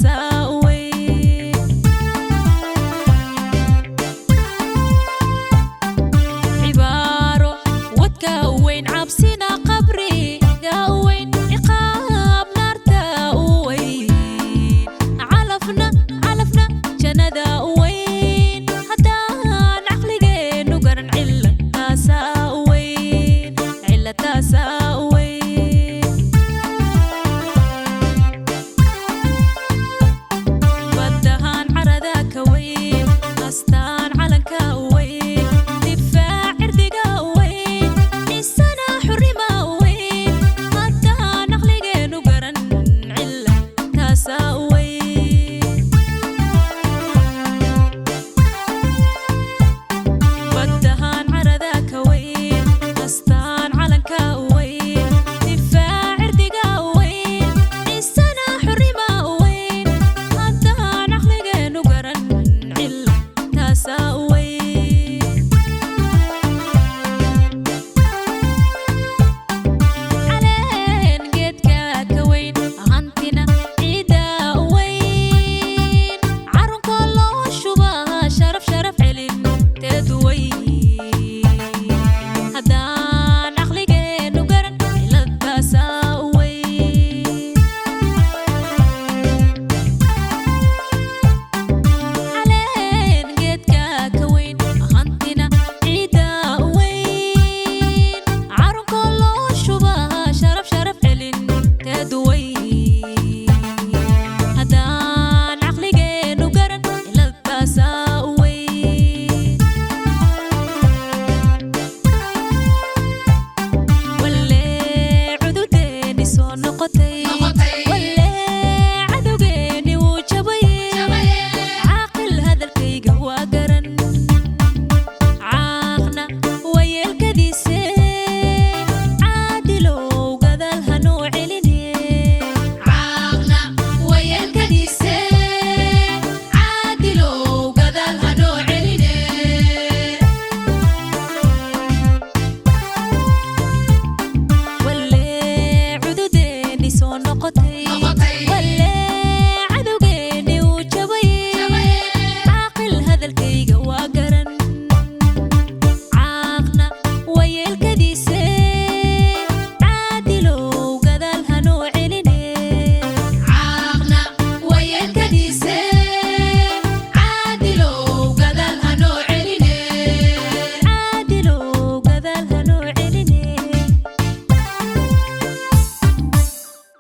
Cilladaasaa u weyn. Cibaaro wadka u weyn, cabsina qabriga u weyn, ciqaab naarta u weyn, calafna calafna jannada u weyn. Haddaan caqligeenu garan, cilladaasaa u weyn, cilladaasaa u weyn. Badahaan carada ka weyn, astaan calanka u weyn, difaac cirdiga u weyn, cisana xurima u weyn. Haddaan caqligeenu garan, cilla taasaa u weyn. Badahaan carada ka weyn, astaan calanka u weyn, difaac cirdiga u weyn, cisana xurima u weyn. Haddaan caqligeenu garan, cilla taasaa u weyn. Caleen geedka ka weyn, hantina ciidda u weyn, carrunkoo loo shubaa sharaf sharaf celin teedu weyn. Haddaan caqligeenu garan, cilladaasaa u weyn. Caleen geedka ka weyn, hantina ciidda u weyn, carrunkoo loo shubaa sharaf sharaf celin teedu weyn. Haddaan caqligeenu garan, cilladaasaa u weyn. Walle cududeeni soo noqotay.